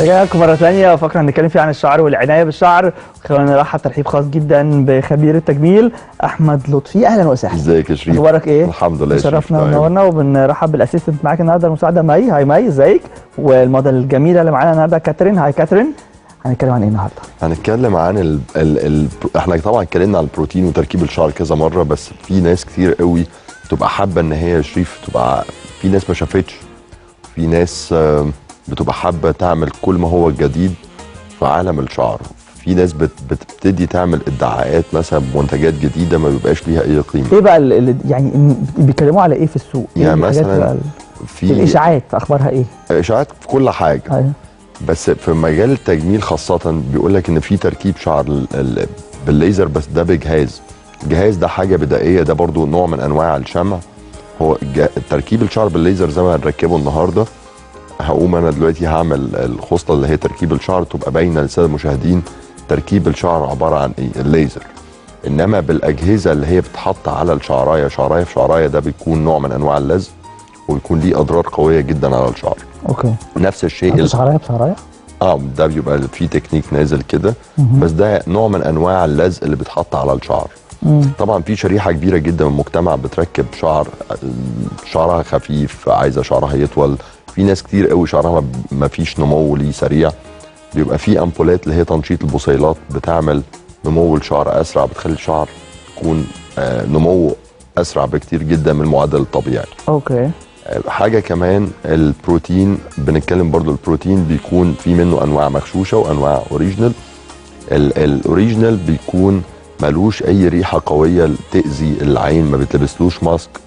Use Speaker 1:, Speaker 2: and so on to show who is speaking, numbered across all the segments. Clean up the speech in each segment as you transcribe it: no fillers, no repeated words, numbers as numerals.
Speaker 1: رجعنا لكم مرة ثانية وفقرة هنتكلم فيها عن الشعر والعناية بالشعر. خلونا نرحب ترحيب خاص جدا بخبير التجميل أحمد لطفي. أهلا وسهلا.
Speaker 2: ازيك يا شريف؟
Speaker 1: أخبارك إيه؟
Speaker 2: الحمد لله.
Speaker 1: شرفنا ونورنا، وبنرحب بال assistant معاك النهارده المساعدة مي. hi مي، ازيك؟ والموديل الجميلة اللي معانا النهارده كاترين. hi كاترين. هنتكلم عن ايه النهارده؟
Speaker 2: هنتكلم عن احنا طبعا اتكلمنا عن البروتين وتركيب الشعر كذا مرة، بس في ناس كتير قوي تبقى حابة ان هي يا شريف تبقى، في ناس ما شافتش، في ناس بتبقى حابة تعمل كل ما هو جديد في عالم الشعر، في ناس بتبتدي تعمل ادعاءات مثلا بمنتجات جديدة ما بيبقاش ليها اي قيمة.
Speaker 1: ايه بقى اللي يعني بيتكلموا على ايه في السوق؟ إيه
Speaker 2: يعني مثلا في
Speaker 1: الاشاعات، اخبارها ايه؟
Speaker 2: اشاعات في كل حاجة.
Speaker 1: أيوه.
Speaker 2: بس في مجال التجميل خاصة بيقول لك ان في تركيب شعر بالليزر، بس ده بجهاز. الجهاز ده حاجة بدائية، ده برضو نوع من انواع الشمع. هو تركيب الشعر بالليزر زي ما هنركبه النهارده، هقوم انا دلوقتي هعمل الخصلة اللي هي تركيب الشعر تبقى باينة للسادة المشاهدين. تركيب الشعر عبارة عن ايه؟ الليزر. انما بالاجهزة اللي هي بتتحط على الشعرايه، شعرايه في شعرايه، ده بيكون نوع من انواع اللزق وبيكون ليه اضرار قوية جدا على الشعر.
Speaker 1: okay.
Speaker 2: نفس الشيء
Speaker 1: شعرايه بشعرايه؟
Speaker 2: ده بيبقى فيه تكنيك نازل كده، بس ده نوع من انواع اللزق اللي بيتحط على الشعر. طبعا في شريحة كبيرة جدا من المجتمع بتركب شعر، شعرها خفيف، عايزه شعرها يطول. في ناس كتير قوي شعرها ما فيش نمو ليه سريع، بيبقى في امبولات اللي هي تنشيط البصيلات بتعمل نمو الشعر اسرع، بتخلي الشعر يكون نمو اسرع بكتير جدا من المعدل الطبيعي.
Speaker 1: okay.
Speaker 2: حاجة كمان البروتين، بنتكلم برضو البروتين بيكون في منه انواع مغشوشه وانواع original. ال original بيكون ملوش اي ريحه قوية تاذي العين، ما بتلبسلوش mask،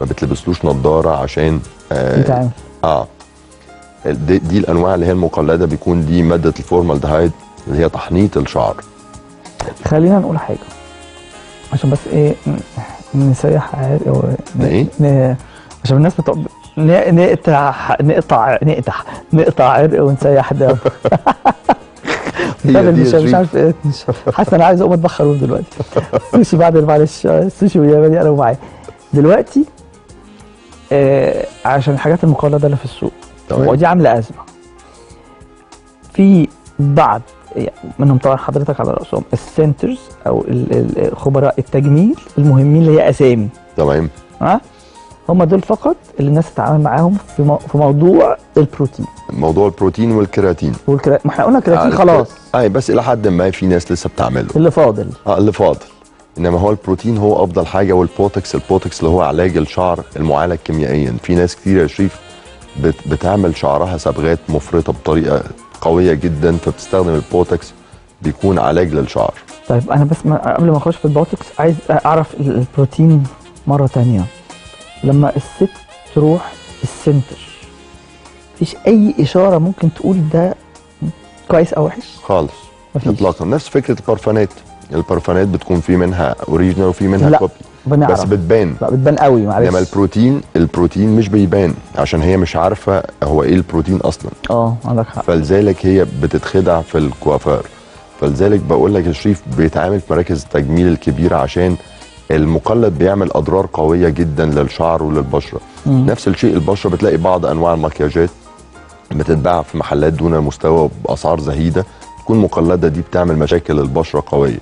Speaker 2: ما بتلبسلوش نظاره عشان دي الانواع اللي هي المقلده، بيكون دي مادة الفورمالدهايد اللي هي تحنيط الشعر.
Speaker 1: خلينا نقول حاجة عشان بس ايه نسيح
Speaker 2: ايه
Speaker 1: عشان الناس نقطع نقطع نقطع نقطع عرق ونسيح دم. مش عارف ايه، حاسس انا عايز اقوم اطبخ خروف دلوقتي. السوشي بعد، معلش السوشي والياباني انا معايا دلوقتي. عشان الحاجات المقلده اللي في السوق ودي عامله ازمة. في بعض منهم طبعا حضرتك على راسهم ال centers او خبراء التجميل المهمين اللي هي اسامي.
Speaker 2: تمام.
Speaker 1: هم دول فقط اللي الناس تتعامل معاهم في موضوع البروتين.
Speaker 2: موضوع البروتين والكرياتين.
Speaker 1: ما احنا قلنا كرياتين خلاص.
Speaker 2: بس الى حد ما في ناس لسه بتعمله.
Speaker 1: اللي فاضل.
Speaker 2: اللي فاضل. انما هو البروتين هو افضل حاجة، والبوتكس، البوتكس اللي هو علاج الشعر المعالج كيميائيا. في ناس كتير يا شريف بتعمل شعرها صبغات مفرطة بطريقة قوية جدا، فبتستخدم البوتكس بيكون علاج للشعر.
Speaker 1: طيب انا بس قبل ما اخش في البوتكس عايز اعرف البروتين مرة ثانية. لما الست تروح ال center مفيش اي اشارة ممكن تقول ده كويس او وحش؟
Speaker 2: خالص اطلاقا. نفس فكرة البارفانات، البارفانات بتكون في منها original وفي منها copy، بس بتبان.
Speaker 1: لا بتبان قوي معلش.
Speaker 2: انما البروتين مش بيبان عشان هي مش عارفه هو ايه البروتين اصلا.
Speaker 1: عندك حق.
Speaker 2: فلذلك هي بتتخدع في الكوافير. فلذلك بقول لك يا شريف بيتعامل في مراكز التجميل الكبيرة عشان المقلد بيعمل اضرار قوية جدا للشعر وللبشره. نفس الشيء البشرة، بتلاقي بعض انواع المكياجات بتتباع في محلات دون المستوى باسعار زهيدة، تكون مقلده، دي بتعمل مشاكل للبشره قوية.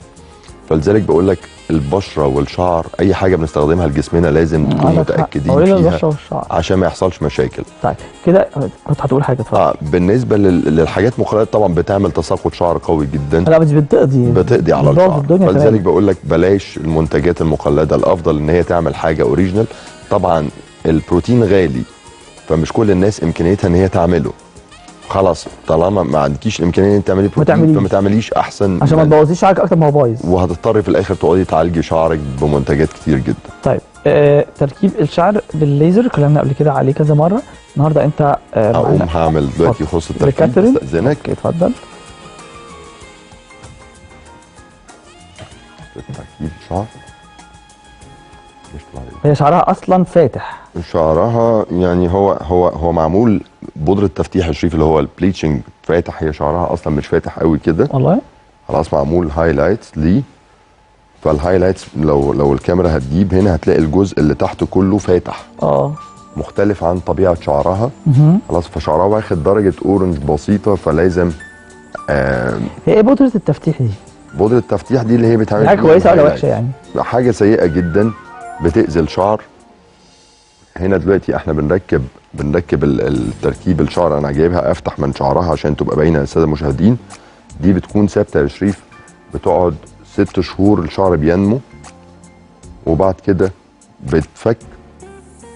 Speaker 2: فلذلك بقول لك البشرة والشعر اي حاجة بنستخدمها لجسمنا لازم نكون متاكدين فيها عشان ما يحصلش مشاكل.
Speaker 1: طيب كده كنت هتقول حاجة، اتفضل.
Speaker 2: بالنسبة للحاجات المقلده طبعا بتعمل تساقط شعر قوي جدا.
Speaker 1: لا بس بتقضي
Speaker 2: على الشعر. فلذلك بقول لك بلاش المنتجات المقلده، الافضل ان هي تعمل حاجة original. طبعا البروتين غالي، فمش كل الناس امكانيتها ان هي تعمله. خلاص طالما ما عندكيش الامكانية ان تعملي بروتين فما تعمليش احسن،
Speaker 1: عشان ما تبوظيش شعرك اكتر ما هو بايظ،
Speaker 2: وهتضطري في الاخر تقعدي تعالجي شعرك بمنتجات كتير جدا.
Speaker 1: طيب تركيب الشعر بالليزر اتكلمنا قبل كده عليه كذا مرة، النهارده انت
Speaker 2: هقوم هعمل دلوقتي خص التركيب. استاذنك.
Speaker 1: اتفضل.
Speaker 2: تركيب شعر
Speaker 1: هي شعرها اصلا فاتح،
Speaker 2: شعرها يعني هو معمول بودره تفتيح الشريف اللي هو ال bleaching فاتح، هي شعرها اصلا مش فاتح قوي كده
Speaker 1: والله،
Speaker 2: خلاص معمول highlights ليه. فال highlights لو الكاميرا هتجيب هنا هتلاقي الجزء اللي تحت كله فاتح، مختلف عن طبيعة شعرها. خلاص، فشعرها واخد درجه orange بسيطة، فلازم
Speaker 1: هي ايه بودره التفتيح دي؟
Speaker 2: بودره التفتيح دي اللي هي بتعمل
Speaker 1: حاجة كويسة ولا وحشة يعني؟
Speaker 2: حاجة سيئه جدا، بتاذي الشعر. هنا دلوقتي احنا بنركب التركيب الشعر، انا جايبها افتح من شعرها عشان تبقى باينة للسادة المشاهدين. دي بتكون ثابتة يا شريف، بتقعد 6 شهور الشعر بينمو، وبعد كده بتفك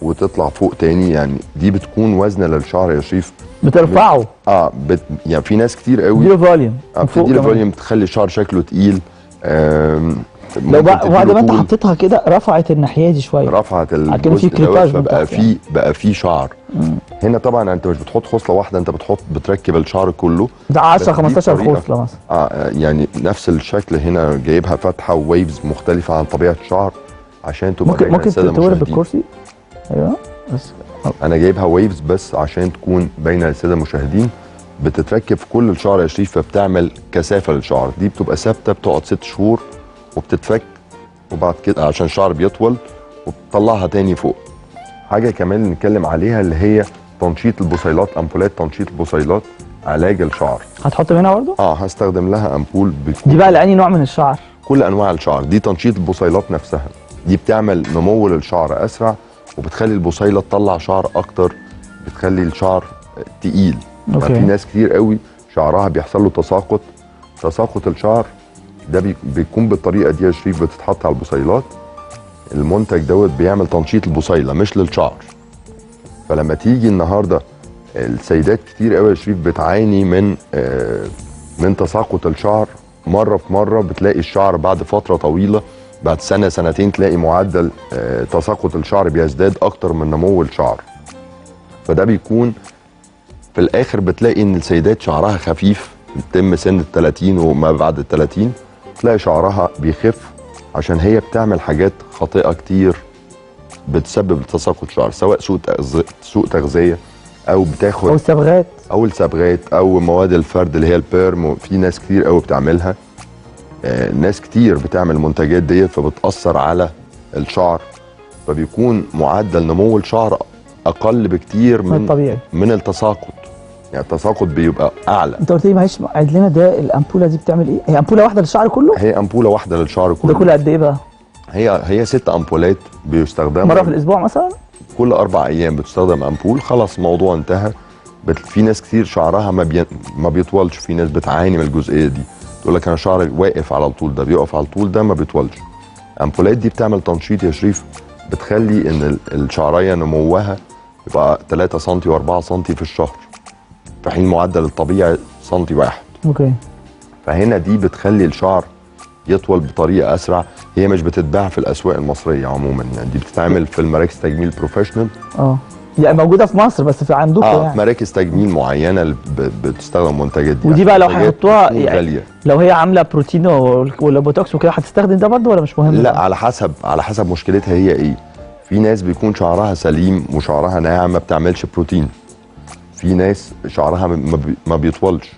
Speaker 2: وتطلع فوق تاني. يعني دي بتكون وزنه للشعر يا شريف،
Speaker 1: بترفعه.
Speaker 2: يعني في ناس كتير قوي
Speaker 1: بتديله volume،
Speaker 2: بتديله volume، تخلي الشعر شكله تقيل.
Speaker 1: لو بعد ما انت حطيتها كده رفعت الناحية دي شوية،
Speaker 2: رفعت الجزء دوت، فبقى في بقى في شعر. هنا طبعا انت مش بتحط خصلة واحدة، انت بتركب الشعر كله،
Speaker 1: ده 10 15 خصلة مثلا.
Speaker 2: يعني نفس الشكل هنا جايبها فاتحة waves مختلفة عن طبيعة الشعر عشان تبقى
Speaker 1: ممكن تتورب بالكرسي. ايوه بس
Speaker 2: انا جايبها waves بس عشان تكون باينة للسادة المشاهدين. بتتركب في كل الشعر يا شريف، فبتعمل كثافة للشعر. دي بتبقى ثابتة، بتقعد 6 شهور وبتتفك، وبعد كده عشان الشعر بيطول وبتطلعها تاني فوق. حاجة كمان نتكلم عليها اللي هي تنشيط البصيلات، امبولات تنشيط البصيلات، علاج الشعر.
Speaker 1: هتحط منها برضه؟
Speaker 2: هستخدم لها امبول.
Speaker 1: بتكون دي بقى لأني نوع من الشعر؟
Speaker 2: كل انواع الشعر. دي تنشيط البصيلات نفسها، دي بتعمل نمو للشعر اسرع، وبتخلي البصيله تطلع شعر اكتر، بتخلي الشعر تقيل. okay. في ناس كتير قوي شعرها بيحصل له تساقط. تساقط الشعر ده بيكون بالطريقة دي يا شريف، بتتحط على البصيلات. المنتج دوت بيعمل تنشيط البصيله مش للشعر. فلما تيجي النهارده السيدات كتير قوي يا شريف بتعاني من تساقط الشعر، مرة في مرة بتلاقي الشعر بعد فترة طويلة، بعد سنة سنتين، تلاقي معدل تساقط الشعر بيزداد اكتر من نمو الشعر. فده بيكون في الاخر بتلاقي ان السيدات شعرها خفيف، بتتم سن ال 30 وما بعد ال 30 تلاقي شعرها بيخف، عشان هي بتعمل حاجات خاطئه كتير بتسبب تساقط الشعر، سواء سوء تغذية، او بتاخد
Speaker 1: او الصبغات،
Speaker 2: او الصبغات، او مواد الفرد اللي هي ال perm. في ناس كتير قوي بتعملها، ناس كتير بتعمل المنتجات ديت، فبتأثر على الشعر، فبيكون معدل نمو الشعر اقل بكتير من
Speaker 1: الطبيعي،
Speaker 2: من التساقط. يعني التساقط بيبقى اعلى.
Speaker 1: انت قلت لي معلش عيد لنا ده، الامبوله دي بتعمل ايه؟ هي امبوله واحدة للشعر كله؟
Speaker 2: هي امبوله واحدة للشعر كله.
Speaker 1: ده كله قد ايه بقى؟
Speaker 2: هي 6 امبولات بيستخدموا
Speaker 1: مرة في الاسبوع مثلا؟
Speaker 2: كل 4 ايام بتستخدم امبول، خلاص الموضوع انتهى. في ناس كتير شعرها ما بيطولش، في ناس بتعاني من الجزئية دي، تقول لك انا شعري واقف على طول، ده بيقف على طول، ده ما بيطولش. الامبولات دي بتعمل تنشيط يا شريف، بتخلي ان الشعرية نموها يبقى 3 سم و4 سم في الشهر، في حين معدل الطبيعي سنتي واحد.
Speaker 1: okay.
Speaker 2: فهنا دي بتخلي الشعر يطول بطريقة اسرع. هي مش بتتباع في الاسواق المصرية عموما، يعني دي بتتعمل في المراكز تجميل professional.
Speaker 1: يعني موجودة في مصر بس في عندكم يعني
Speaker 2: في مراكز تجميل معينة بتستخدم المنتجات دي.
Speaker 1: ودي بقى لو هيحطوها يعني لو هي عامله بروتين ولا بوتوكس وكده هتستخدم ده برضه ولا مش مهم؟
Speaker 2: لا، على حسب مشكلتها هي ايه. في ناس بيكون شعرها سليم وشعرها ناعم ما بتعملش بروتين، في ناس شعرها ما بيطولش،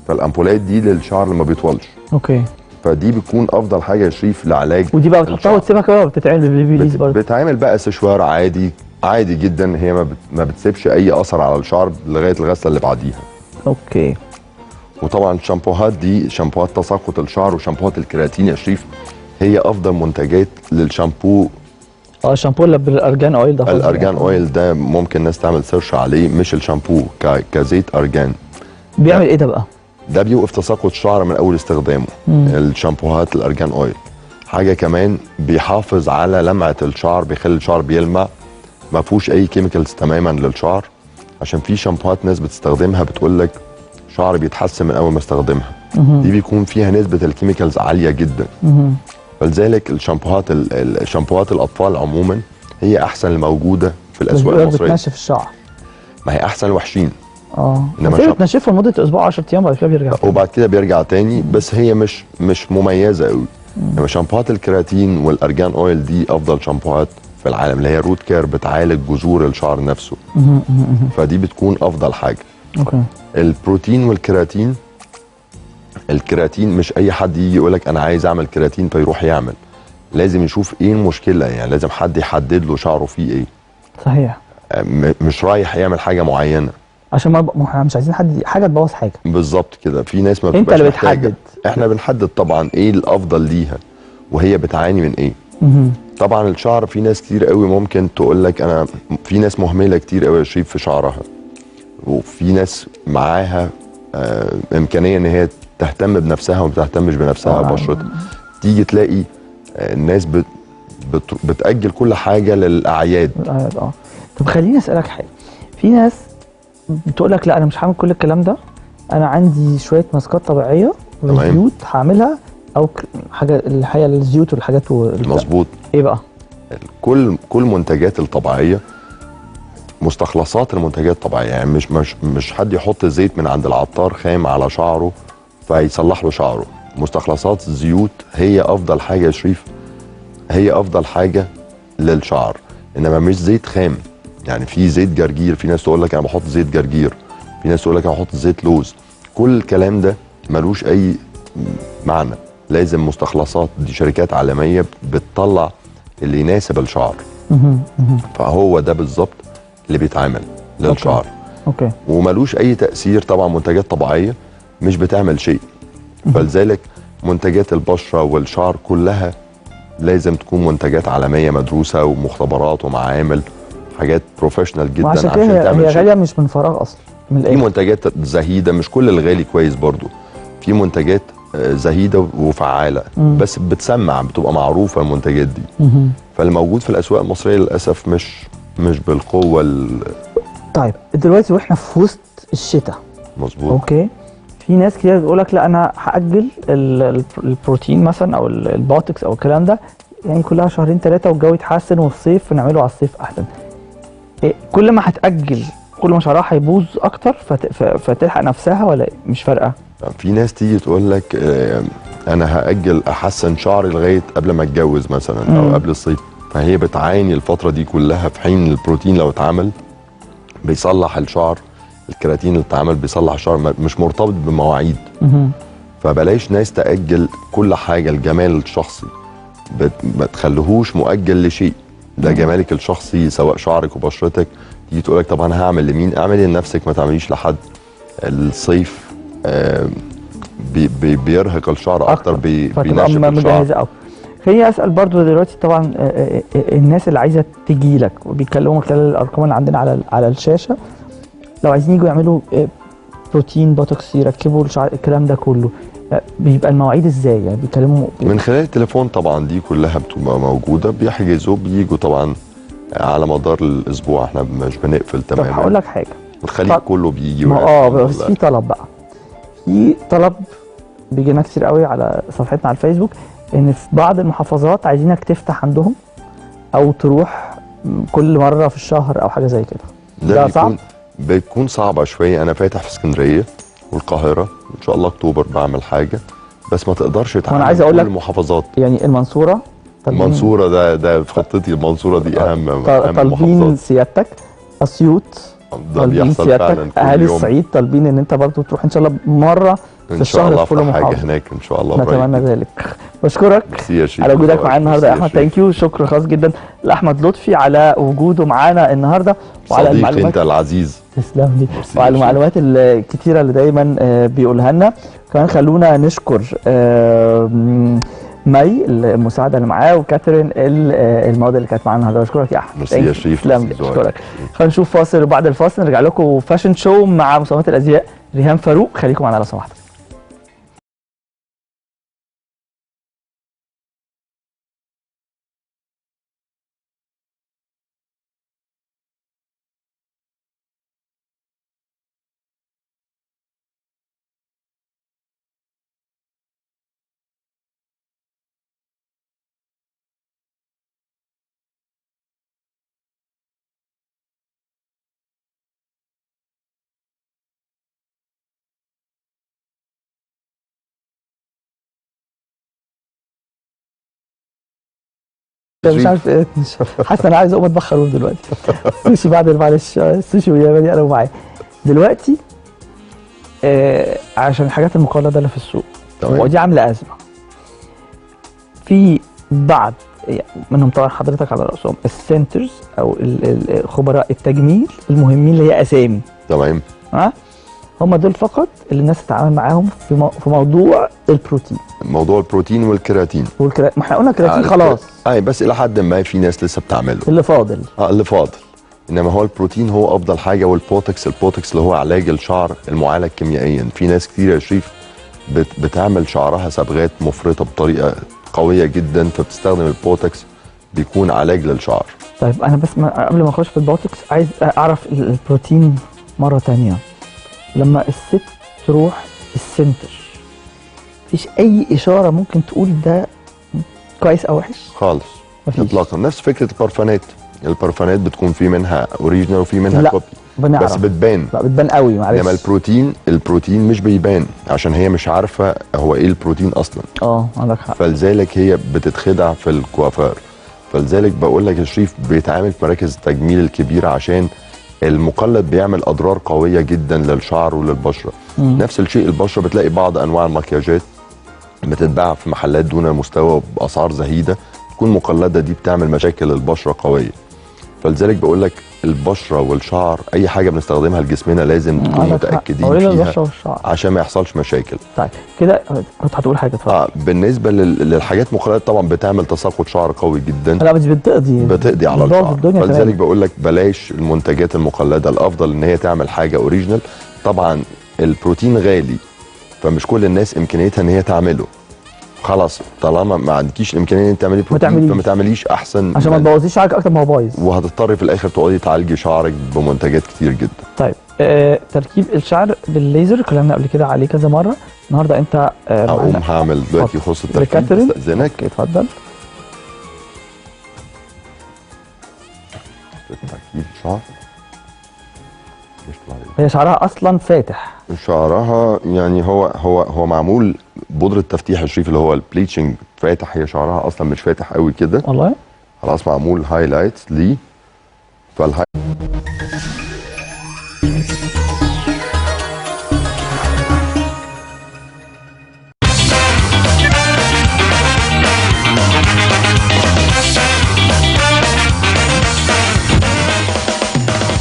Speaker 2: فالامبولات دي للشعر اللي ما بيطولش.
Speaker 1: okay.
Speaker 2: فدي بتكون افضل حاجة يا شريف لعلاج.
Speaker 1: ودي بقى بتحطها وتسيبها كده وبتتعمل بالبيبي ليز برضه؟
Speaker 2: بتتعمل بقى سشوار عادي عادي جدا، هي ما بتسيبش اي اثر على الشعر لغاية الغسله اللي بعديها.
Speaker 1: okay.
Speaker 2: وطبعا الشامبوهات دي، شامبوهات تساقط الشعر وشامبوهات الكرياتين يا شريف، هي افضل منتجات للشامبو.
Speaker 1: شامبو اللي بال argan oil ده.
Speaker 2: ال argan oil ده ممكن الناس تعمل search عليه، مش الشامبو، كزيت ارجان.
Speaker 1: بيعمل ايه ده بقى؟
Speaker 2: ده بيوقف تساقط الشعر من اول استخدامه. الشامبوهات ال argan oil. حاجة كمان بيحافظ على لمعة الشعر، بيخلي الشعر بيلمع، ما فيهوش اي chemicals تماما للشعر، عشان في شامبوهات ناس بتستخدمها بتقول لك شعري بيتحسن من اول ما استخدمها. دي بيكون فيها نسبه ال chemicals عالية جدا. فلذلك الشامبوهات الاطفال عموما هي احسن الموجودة في الاسواق المصرية.
Speaker 1: بتنشف الشعر.
Speaker 2: ما هي احسن الوحشين.
Speaker 1: انما بتنشفه لمدة اسبوع 10 ايام وبعد كده بيرجع تاني.
Speaker 2: وبعد كده بيرجع تاني، بس هي مش مميزة قوي. انما شامبوهات الكرياتين وال argan oil دي افضل شامبوهات في العالم، اللي هي root care، بتعالج جذور الشعر نفسه. فدي بتكون افضل حاجة.
Speaker 1: okay.
Speaker 2: البروتين والكرياتين، الكرياتين مش اي حد يجي يقول لك انا عايز اعمل كرياتين فيروح يعمل، لازم يشوف ايه المشكلة، يعني لازم حد يحدد له شعره فيه ايه.
Speaker 1: صحيح.
Speaker 2: مش رايح يعمل حاجة معينة،
Speaker 1: عشان ما احنا مش عايزين حد حاجة تبوظ حاجة.
Speaker 2: بالظبط كده. في ناس ما
Speaker 1: انت اللي بتحدد.
Speaker 2: احنا بنحدد طبعا ايه الافضل ليها وهي بتعاني من ايه. طبعا الشعر في ناس كتير قوي ممكن تقول لك انا، في ناس مهملة كتير قوي يا شريف في شعرها، وفي ناس معاها امكانية ان هي تهتم بنفسها وما بتهتمش بنفسها وبشرتها. تيجي تلاقي الناس بتأجل كل حاجة للاعياد.
Speaker 1: طب خليني اسالك حاجة. في ناس بتقول لك لا انا مش هعمل كل الكلام ده، انا عندي شوية ماسكات طبيعية وزيوت هعملها، او حاجة الحقيقة الزيوت والحاجات
Speaker 2: مظبوط.
Speaker 1: ايه بقى؟
Speaker 2: كل منتجات الطبيعية، مستخلصات المنتجات الطبيعية، يعني مش حد يحط زيت من عند العطار خام على شعره فيصلح له شعره. مستخلصات الزيوت هي افضل حاجة يا شريف، هي افضل حاجة للشعر، انما مش زيت خام. يعني في زيت جرجير، في ناس تقول لك انا بحط زيت جرجير، في ناس تقول لك انا بحط زيت لوز. كل الكلام ده ملوش اي معنى. لازم مستخلصات، دي شركات عالمية بتطلع اللي يناسب الشعر. فهو ده بالظبط اللي بيتعمل للشعر.
Speaker 1: okay.
Speaker 2: وملوش اي تاثير طبعا. منتجات طبيعية مش بتعمل شيء. فلذلك منتجات البشرة والشعر كلها لازم تكون منتجات عالمية مدروسة ومختبرات ومعامل، حاجات professional جدا عشان تعمل
Speaker 1: هي غالية مش من فراغ اصلا. من
Speaker 2: في منتجات زهيدة، مش كل الغالي كويس برضو. في منتجات زهيدة وفعاله، بس بتسمع، بتبقى معروفة المنتجات دي. فالموجود في الاسواق المصرية للاسف مش بالقوة.
Speaker 1: طيب دلوقتي واحنا في وسط الشتاء،
Speaker 2: مظبوط،
Speaker 1: okay، في ناس كتير بتقول لك لا انا هاجل البروتين مثلا او البوتوكس او الكلام ده، يعني كلها شهرين ثلاثة والجو يتحسن والصيف نعمله على الصيف احسن. كل ما هتاجل كل ما شعرها هيبوظ اكتر، فتلحق نفسها ولا مش فارقه؟
Speaker 2: في ناس تيجي تقول لك انا هاجل احسن شعري لغاية قبل ما اتجوز مثلا او قبل الصيف، فهي بتعاني الفترة دي كلها، في حين البروتين لو اتعمل بيصلح الشعر، الكراتين اللي اتعمل بيصلح الشعر، مش مرتبط بمواعيد. فبلاش ناس تاجل كل حاجة. الجمال الشخصي ما تخليهوش مؤجل لشيء، ده جمالك الشخصي سواء شعرك وبشرتك. تيجي تقول لك طب انا هعمل لمين؟ اعملي لنفسك، ما تعمليش لحد. الصيف بي بي بيرهق الشعر اكتر، بينشف الشعر.
Speaker 1: خليني اسال برضو دلوقتي طبعا الناس اللي عايزه تجي لك وبيتكلموا خلال الارقام اللي عندنا على الشاشة، لو عايزين يجوا يعملوا بروتين بوتوكس يركبوا الشعر الكلام ده كله، بيبقى المواعيد ازاي؟ يعني بيكلموا
Speaker 2: من خلال التليفون طبعا، دي كلها بتبقى موجودة، بيحجزوا بييجوا طبعا على مدار الاسبوع، احنا مش بنقفل تماما.
Speaker 1: طب هقول لك حاجة،
Speaker 2: الخليج كله بيجي.
Speaker 1: بس في طلب بقى، في طلب بيجي لنا كتير قوي على صفحتنا على الفيسبوك، ان في بعض المحافظات عايزينك تفتح عندهم او تروح كل مرة في الشهر او حاجة زي كده. ده صعب؟
Speaker 2: بيكون صعبة شوية. انا فاتح في اسكندرية والقاهره، ان شاء الله اكتوبر بعمل حاجة، بس ما تقدرش تعمل.
Speaker 1: انا عايز اقول لك
Speaker 2: المحافظات،
Speaker 1: يعني المنصورة،
Speaker 2: المنصورة ده في خطتي، المنصورة دي اهم
Speaker 1: طالبين سيادتك، اسيوط
Speaker 2: ده بيحصل فعلا كل
Speaker 1: اهالي
Speaker 2: يوم.
Speaker 1: الصعيد طالبين ان انت برضو تروح ان شاء الله مرة في الشهر في كل محافظة
Speaker 2: حاجة هناك ان شاء الله.
Speaker 1: نتمنى ذلك. بشكرك على وجودك معانا النهارده يا احمد، thank you. شكر خاص جدا لاحمد لطفي على وجوده معانا النهارده وعلى
Speaker 2: المعلومات انت العزيز،
Speaker 1: تسلم لي، وعلى المعلومات الكتيرة اللي دايما بيقولها لنا. كمان خلونا نشكر مي المساعدة اللي معاه، وكاترين الموديل اللي كانت معانا النهارده. بشكرك يا احمد.
Speaker 2: ميرسي يا شريف،
Speaker 1: تسلم لي، بشكرك. خلينا نشوف فاصل، وبعد الفاصل نرجع لكم fashion show مع مصممات الازياء ريهام فاروق. خليكم معانا لو سمحتوا. مش عارف ايه، حاسس انا عايز اقوم اطبخ خروف دلوقتي. السوشي بعد، معلش السوشي والياباني انا معايا دلوقتي عشان الحاجات المقلده اللي في السوق ودي عامله ازمة. في بعض منهم طبعا حضرتك على راسهم ال centers او خبراء التجميل المهمين اللي هي اسامي.
Speaker 2: تمام.
Speaker 1: هم دول فقط اللي الناس تتعامل معاهم في موضوع البروتين.
Speaker 2: موضوع البروتين والكيراتين.
Speaker 1: ما احنا قلنا كراتين خلاص.
Speaker 2: بس الى حد ما في ناس لسه بتعمله.
Speaker 1: اللي فاضل.
Speaker 2: اللي فاضل. انما هو البروتين هو افضل حاجة، والبوتكس، البوتكس اللي هو علاج الشعر المعالج كيميائيا. في ناس كتير يا شريف بتعمل شعرها صبغات مفرطة بطريقة قوية جدا، فبتستخدم البوتكس بيكون علاج للشعر.
Speaker 1: طيب انا بس قبل ما اخش في البوتكس عايز اعرف البروتين مرة ثانية. لما الست تروح ال center مفيش اي اشارة ممكن تقول ده كويس او وحش؟
Speaker 2: خالص اطلاقا. نفس فكرة البارفانات، البارفانات بتكون في منها original وفي منها copy، بس بتبان.
Speaker 1: لا بتبان قوي، معلش.
Speaker 2: انما البروتين مش بيبان عشان هي مش عارفه هو ايه البروتين اصلا.
Speaker 1: عندك حق.
Speaker 2: فلذلك هي بتتخدع في الكوافير. فلذلك بقول لك يا شريف بيتعامل في مراكز التجميل الكبيرة عشان المقلد بيعمل اضرار قوية جدا للشعر وللبشره. نفس الشيء البشرة، بتلاقي بعض انواع المكياجات بتتباع في محلات دون المستوى باسعار زهيدة، تكون مقلده، دي بتعمل مشاكل للبشره قوية. فلذلك بقول لك البشرة والشعر اي حاجة بنستخدمها لجسمنا لازم نكون متاكدين فيها عشان ما يحصلش مشاكل.
Speaker 1: طيب كده كنت هتقول حاجة، اتفضل.
Speaker 2: بالنسبة للحاجات المقلده طبعا بتعمل تساقط شعر قوي جدا.
Speaker 1: لا بس بتقضي
Speaker 2: على الشعر. فلذلك بقول لك بلاش المنتجات المقلده، الافضل ان هي تعمل حاجة original. طبعا البروتين غالي، فمش كل الناس امكانيتها ان هي تعمله. خلاص طالما ما عندكيش الامكانية ان تعملي بروتين فما تعمليش احسن،
Speaker 1: عشان ما تبوظيش شعرك اكتر ما هو بايظ،
Speaker 2: وهتضطري في الاخر تقعدي تعالجي شعرك بمنتجات كتير جدا.
Speaker 1: طيب تركيب الشعر بالليزر اتكلمنا قبل كده عليه كذا مرة، النهارده انت
Speaker 2: هقوم هعمل دلوقتي خص التركيب، استاذنك.
Speaker 1: اتفضل.
Speaker 2: تركيب شعر
Speaker 1: هي شعرها اصلا فاتح،
Speaker 2: شعرها يعني هو معمول بودره تفتيح الشريف اللي هو ال bleaching فاتح، هي شعرها اصلا مش فاتح قوي كده
Speaker 1: والله،
Speaker 2: خلاص معمول highlights ليه. فالهاي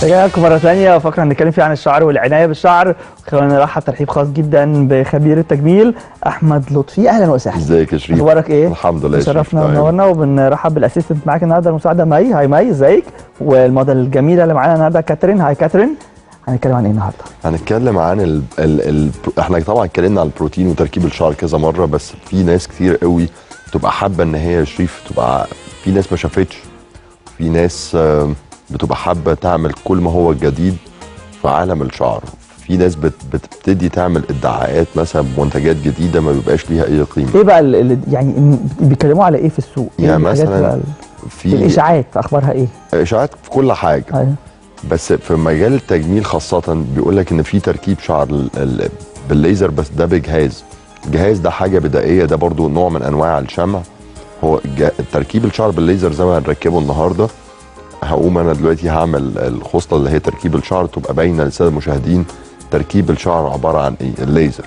Speaker 1: رجعنا لكم مرة ثانية، فقرة هنتكلم فيها عن الشعر والعناية بالشعر. خلونا نرحب ترحيب خاص جدا بخبير التجميل أحمد لطفي. أهلا وسهلا.
Speaker 2: ازيك يا شريف؟
Speaker 1: أخبارك إيه؟
Speaker 2: الحمد لله،
Speaker 1: شرفنا ونورنا. وبنرحب بال assistant معاك النهارده المساعدة مي. hi مي، ازيك؟ والموديل الجميلة اللي معانا النهارده كاترين. hi كاترين. هنتكلم عن إيه النهارده؟
Speaker 2: هنتكلم عن احنا طبعا اتكلمنا عن البروتين وتركيب الشعر كذا مرة، بس في ناس كتير قوي تبقى حابة إن هي يا شريف تبقى، في ناس ما شافتش، في ناس بتبقى حابة تعمل كل ما هو جديد في عالم الشعر، في ناس بتبتدي تعمل ادعاءات مثلا بمنتجات جديدة ما بيبقاش ليها اي قيمة.
Speaker 1: ايه بقى اللي يعني بيتكلموا على ايه في السوق؟
Speaker 2: يعني إيه مثلا في
Speaker 1: الاشاعات، اخبارها ايه؟
Speaker 2: اشاعات في كل حاجة.
Speaker 1: أيوه.
Speaker 2: بس في مجال التجميل خاصة بيقول لك ان في تركيب شعر بالليزر، بس ده بجهاز. الجهاز ده حاجة بدائية، ده برضو نوع من انواع الشمع. هو تركيب الشعر بالليزر زي ما هنركبه النهارده، هقوم انا دلوقتي هعمل الخصلة اللي هي تركيب الشعر تبقى باينة للسادة المشاهدين تركيب الشعر عبارة عن ايه، الليزر.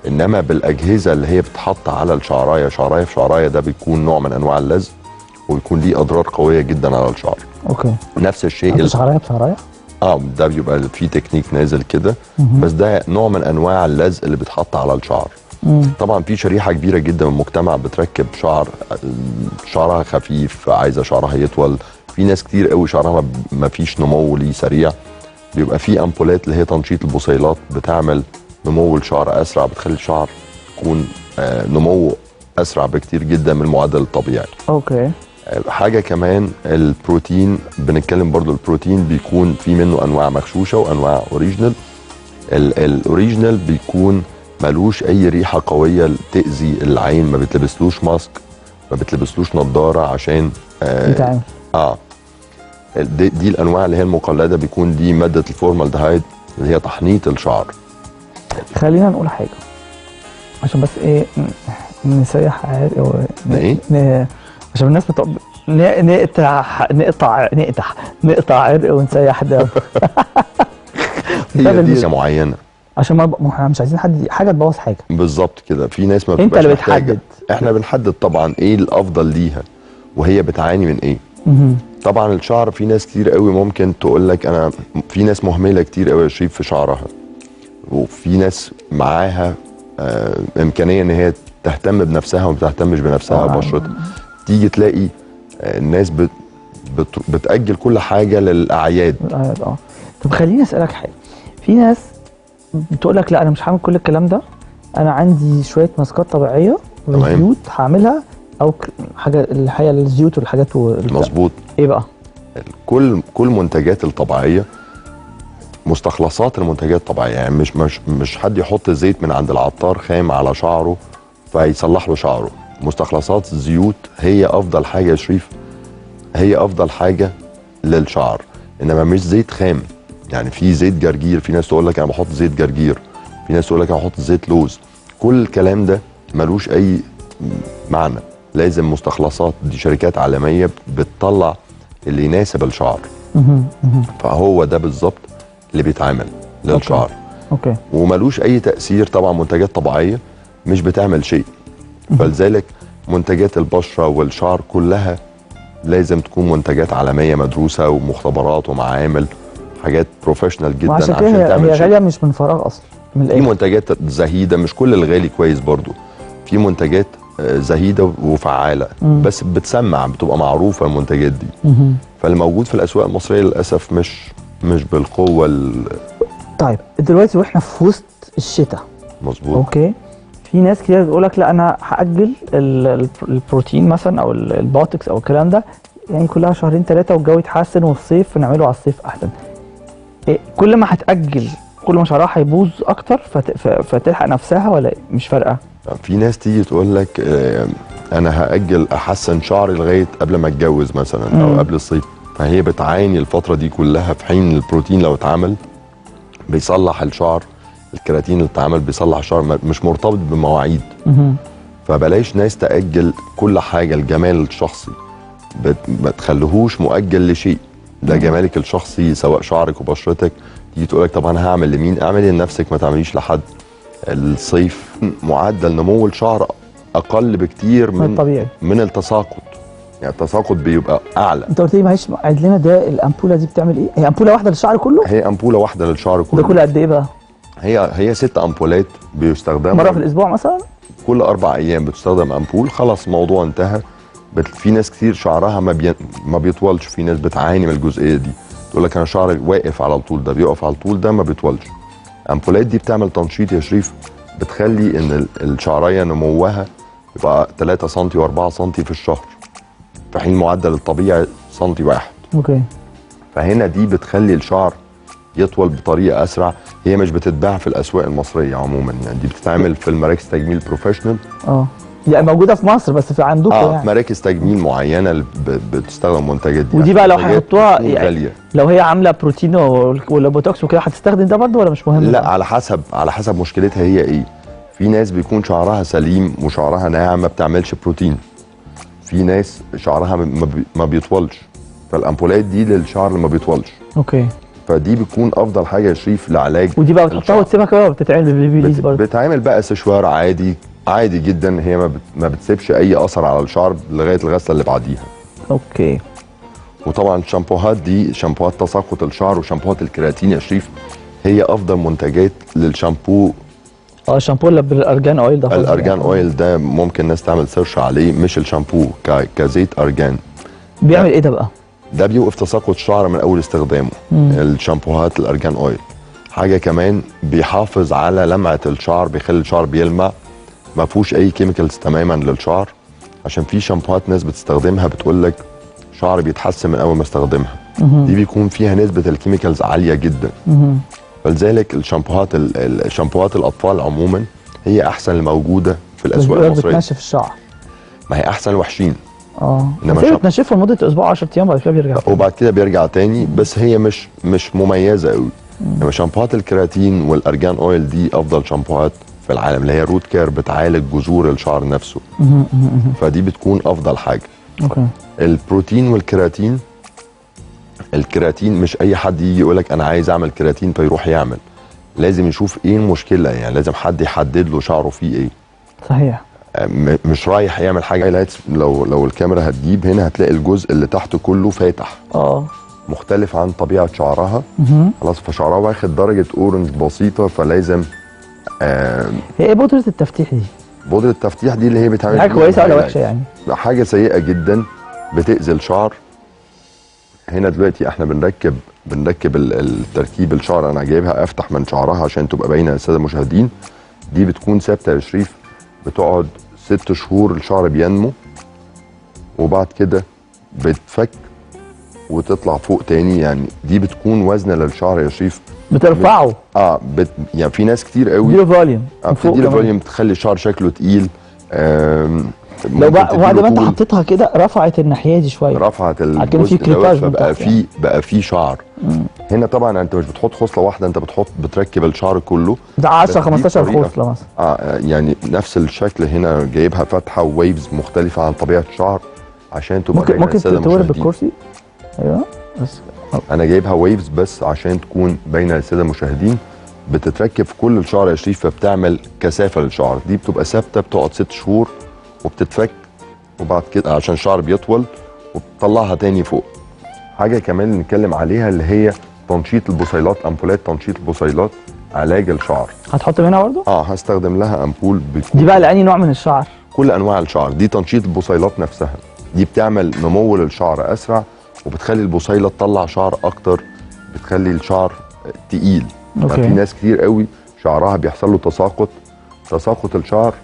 Speaker 2: انما بالاجهزة اللي هي بتتحط على الشعرايه، شعرايه في شعرايه، ده بيكون نوع من انواع اللزق وبيكون ليه اضرار قوية جدا على الشعر.
Speaker 1: okay.
Speaker 2: نفس الشيء
Speaker 1: شعرايه بشعرايه؟
Speaker 2: ده بيبقى فيه تكنيك نازل كده، بس ده نوع من انواع اللزق اللي بيتحط على الشعر. طبعا في شريحة كبيرة جدا من المجتمع بتركب شعر، شعرها خفيف، عايزه شعرها يطول. في ناس كتير قوي شعرها ما فيش نمو ليه سريع، بيبقى في امبولات اللي هي تنشيط البصيلات بتعمل نمو الشعر اسرع، بتخلي الشعر يكون نمو اسرع بكتير جدا من المعدل الطبيعي.
Speaker 1: okay.
Speaker 2: حاجة كمان البروتين، بنتكلم برضو البروتين بيكون في منه انواع مغشوشه وانواع original. ال original بيكون ملوش اي ريحه قوية تاذي العين، ما بتلبسلوش mask، ما بتلبسلوش نظاره عشان
Speaker 1: يتعامل.
Speaker 2: دي الانواع اللي هي المقلده، بيكون دي مادة الفورمالدهايد اللي هي تحنيط الشعر.
Speaker 1: خلينا نقول حاجة عشان بس ايه نسيح
Speaker 2: ايه
Speaker 1: عشان الناس نقطع نقطع نقطع نقطع عرق ونسيح دم.
Speaker 2: هي دي معينة
Speaker 1: عشان ما احنا مش عايزين حد حاجة تبوظ حاجة.
Speaker 2: بالظبط كده، في ناس ما
Speaker 1: انت اللي بتحدد.
Speaker 2: احنا بنحدد طبعا ايه الافضل ليها، وهي بتعاني من ايه. طبعا الشعر في ناس كتير قوي ممكن تقول لك انا، في ناس مهملة كتير قوي يا شريف في شعرها، وفي ناس معاها امكانية ان هي تهتم بنفسها وما بتهتمش بنفسها وبشرتها. تيجي تلاقي الناس بتأجل كل حاجة للاعياد.
Speaker 1: طب خليني اسالك حاجة، في ناس بتقول لك لا انا مش هعمل كل الكلام ده، انا عندي شوية ماسكات طبيعية وزيوت هعملها، او حاجة الحقيقة الزيوت والحاجات
Speaker 2: مظبوط.
Speaker 1: ايه بقى؟
Speaker 2: كل منتجات الطبيعية، مستخلصات المنتجات الطبيعية، يعني مش حد يحط زيت من عند العطار خام على شعره فيصلح له شعره. مستخلصات الزيوت هي افضل حاجة يا شريف، هي افضل حاجة للشعر، انما مش زيت خام. يعني في زيت جرجير، في ناس تقول لك انا بحط زيت جرجير، في ناس تقول لك انا بحط زيت لوز، كل الكلام ده ملوش اي معنى. لازم مستخلصات، دي شركات عالمية بتطلع اللي يناسب الشعر. فهو ده بالظبط اللي بيتعمل للشعر.
Speaker 1: okay.
Speaker 2: وملوش اي تاثير طبعا، منتجات طبيعية مش بتعمل شيء. فلذلك منتجات البشرة والشعر كلها لازم تكون منتجات عالمية مدروسة ومختبرات ومعامل، حاجات professional جدا عشان تعمل
Speaker 1: هي غالية مش من فراغ اصلا. من
Speaker 2: في منتجات زهيدة، مش كل الغالي كويس برضو، في منتجات زهيدة وفعاله بس بتسمع، بتبقى معروفة المنتجات دي. فالموجود في الاسواق المصرية للاسف مش بالقوة.
Speaker 1: طيب دلوقتي واحنا في وسط الشتاء،
Speaker 2: مظبوط،
Speaker 1: okay، في ناس كتير بتقول لك لا انا هاجل البروتين مثلا او البوتوكس او الكلام ده، يعني كلها شهرين ثلاثة والجو يتحسن والصيف نعمله على الصيف احسن. كل ما هتاجل كل ما شعرها هيبوظ اكتر، فتلحق نفسها ولا مش فارقه؟
Speaker 2: في ناس تيجي تقول لك انا هاجل احسن شعري لغاية قبل ما اتجوز مثلا او قبل الصيف، فهي بتعاني الفترة دي كلها، في حين البروتين لو اتعمل بيصلح الشعر، الكراتين اللي اتعمل بيصلح الشعر، مش مرتبط بمواعيد. فبلاش ناس تاجل كل حاجة. الجمال الشخصي ما تخليهوش مؤجل لشيء، ده جمالك الشخصي سواء شعرك وبشرتك. تيجي تقول لك طب انا هعمل لمين؟ اعملي لنفسك، ما تعمليش لحد. الصيف معدل نمو الشعر اقل بكتير من
Speaker 1: الطبيعي،
Speaker 2: من التساقط، يعني التساقط بيبقى اعلى.
Speaker 1: انت قلت لي معلش عيد لنا ده، الامبوله دي بتعمل ايه؟ هي امبوله واحدة للشعر كله؟
Speaker 2: هي امبوله واحدة للشعر كله.
Speaker 1: ده كله قد ايه بقى؟
Speaker 2: هي 6 امبولات بيستخدموا
Speaker 1: مرة في الاسبوع مثلا؟
Speaker 2: كل 4 ايام بتستخدم امبول، خلاص الموضوع انتهى. في ناس كتير شعرها ما بيطولش، في ناس بتعاني من الجزئية دي، تقول لك انا شعري واقف على طول، ده بيقف على طول، ده ما بيطولش. الامبولات دي بتعمل تنشيط يا شريف، بتخلي ان الشعرية نموها يبقى 3 سم و4 سم في الشهر، في حين معدل الطبيعي سنتي واحد.
Speaker 1: okay.
Speaker 2: فهنا دي بتخلي الشعر يطول بطريقة اسرع. هي مش بتتباع في الاسواق المصرية عموما، يعني دي بتتعمل في المراكز تجميل professional.
Speaker 1: يعني موجودة في مصر بس في عندكم يعني
Speaker 2: مراكز تجميل معينة بتستخدم المنتجات دي.
Speaker 1: ودي بقى لو هيحطوها يعني لو هي عامله بروتين ولا بوتوكس وكده هتستخدم ده برضه ولا مش مهم؟
Speaker 2: لا، على حسب مشكلتها هي ايه. في ناس بيكون شعرها سليم وشعرها ناعم ما بتعملش بروتين، في ناس شعرها ما بيطولش، فالامبولات دي للشعر اللي ما بيطولش.
Speaker 1: okay.
Speaker 2: فدي بتكون افضل حاجة يا شريف لعلاج.
Speaker 1: ودي بقى بتحطها وتسيبها كده وبتتعمل بال Babyliss برضه؟
Speaker 2: بتتعمل بقى سشوار عادي عادي جدا، هي ما بتسيبش اي اثر على الشعر لغاية الغسله اللي بعديها.
Speaker 1: okay.
Speaker 2: وطبعا الشامبوهات دي، شامبوهات تساقط الشعر وشامبوهات الكرياتين يا شريف، هي افضل منتجات للشامبو.
Speaker 1: الشامبو اللي بال argan oil ده.
Speaker 2: ال argan oil ده ممكن الناس تعمل search عليه، مش الشامبو كزيت ارجان.
Speaker 1: بيعمل ايه ده بقى؟
Speaker 2: ده بيوقف تساقط الشعر من اول استخدامه. الشامبوهات ال argan oil. حاجة كمان بيحافظ على لمعة الشعر، بيخلي الشعر بيلمع، ما فيهوش اي chemicals تماما للشعر، عشان في شامبوهات ناس بتستخدمها بتقول لك شعري بيتحسن من اول ما استخدمها. دي بيكون فيها نسبه ال chemicals عالية جدا. فلذلك الشامبوهات الشامبوهات الاطفال عموما هي احسن الموجودة في الاسواق المصرية.
Speaker 1: بتنشف الشعر.
Speaker 2: ما هي احسن الوحشين.
Speaker 1: بس هي بتنشفه لمدة اسبوع 10 ايام بعد كده بيرجع تاني.
Speaker 2: وبعد كده بيرجع تاني، بس هي مش مميزة قوي. انما شامبوهات الكرياتين وال argan oil دي افضل شامبوهات في العالم، اللي هي root care، بتعالج جذور الشعر نفسه. فدي بتكون افضل حاجة.
Speaker 1: okay.
Speaker 2: البروتين والكرياتين، الكرياتين مش اي حد يجي يقول لك انا عايز اعمل كرياتين فيروح يعمل، لازم يشوف ايه المشكلة، يعني لازم حد يحدد له شعره فيه ايه.
Speaker 1: صحيح.
Speaker 2: مش رايح يعمل حاجة. لو الكاميرا هتجيب هنا هتلاقي الجزء اللي تحت كله فاتح، مختلف عن طبيعة شعرها. خلاص، فشعرها واخد درجه orange بسيطة، فلازم
Speaker 1: هي ايه بودره التفتيح دي؟
Speaker 2: بودره التفتيح دي اللي هي بتعمل
Speaker 1: حاجة كويسة ولا وحشة يعني؟
Speaker 2: حاجة سيئه جدا، بتاذي الشعر. هنا دلوقتي احنا بنركب التركيب الشعر، انا جايبها افتح من شعرها عشان تبقى باينة للسادة المشاهدين. دي بتكون ثابتة يا شريف، بتقعد 6 شهور الشعر بينمو، وبعد كده بتفك وتطلع فوق تاني. يعني دي بتكون وزنه للشعر يا شريف،
Speaker 1: بترفعه.
Speaker 2: يعني في ناس كتير قوي
Speaker 1: بتديله volume،
Speaker 2: بتديله volume، تخلي الشعر شكله تقيل.
Speaker 1: لو بعد ما انت حطيتها كده رفعت الناحية دي شوية،
Speaker 2: رفعت الجزء دوت، فبقى في بقى في شعر. هنا طبعا انت مش بتحط خصلة واحدة، انت بتركب الشعر كله،
Speaker 1: ده 10 15 خصلة مثلا.
Speaker 2: يعني نفس الشكل هنا جايبها فاتحة waves مختلفة عن طبيعة الشعر عشان تبقى
Speaker 1: ممكن تتورب بالكرسي. ايوه بس
Speaker 2: انا جايبها waves بس عشان تكون باينة للسادة المشاهدين. بتتركب في كل الشعر يا شريف، فبتعمل كثافة للشعر. دي بتبقى ثابتة، بتقعد 6 شهور وبتتفك، وبعد كده عشان الشعر بيطول وبتطلعها تاني فوق. حاجة كمان نتكلم عليها اللي هي تنشيط البصيلات، امبولات تنشيط البصيلات، علاج الشعر.
Speaker 1: هتحط منها برضه؟
Speaker 2: هستخدم لها امبول. بتكون
Speaker 1: دي بقى لأني نوع من الشعر؟
Speaker 2: كل انواع الشعر. دي تنشيط البصيلات نفسها، دي بتعمل نمو للشعر اسرع، وبتخلي البصيله تطلع شعر اكتر، بتخلي الشعر تقيل. okay. في ناس كتير قوي شعرها بيحصل له تساقط. تساقط الشعر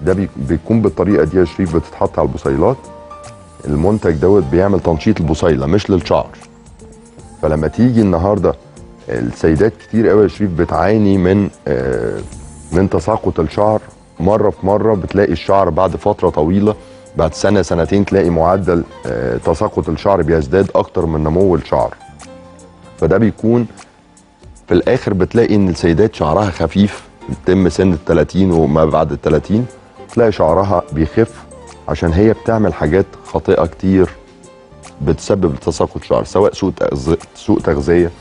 Speaker 2: ده بيكون بالطريقة دي يا شريف، بتتحط على البصيلات. المنتج دوت بيعمل تنشيط البصيله مش للشعر. فلما تيجي النهارده السيدات كتير قوي يا شريف بتعاني من تساقط الشعر، مرة في مرة بتلاقي الشعر بعد فترة طويلة، بعد سنة سنتين، تلاقي معدل تساقط الشعر بيزداد اكتر من نمو الشعر. فده بيكون في الاخر بتلاقي ان السيدات شعرها خفيف، بتتم سن ال 30 وما بعد ال 30 تلاقي شعرها بيخف، عشان هي بتعمل حاجات خاطئه كتير بتسبب تساقط شعر، سواء سوء تغذية،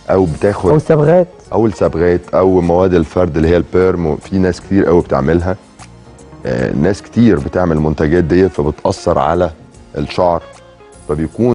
Speaker 2: او بتاخد
Speaker 1: او الصبغات،
Speaker 2: او الصبغات، او مواد الفرد اللي هي البيرم. في ناس كتير قوي بتعملها، ناس كتير بتعمل المنتجات ديت، فبتاثر على الشعر، فبيكون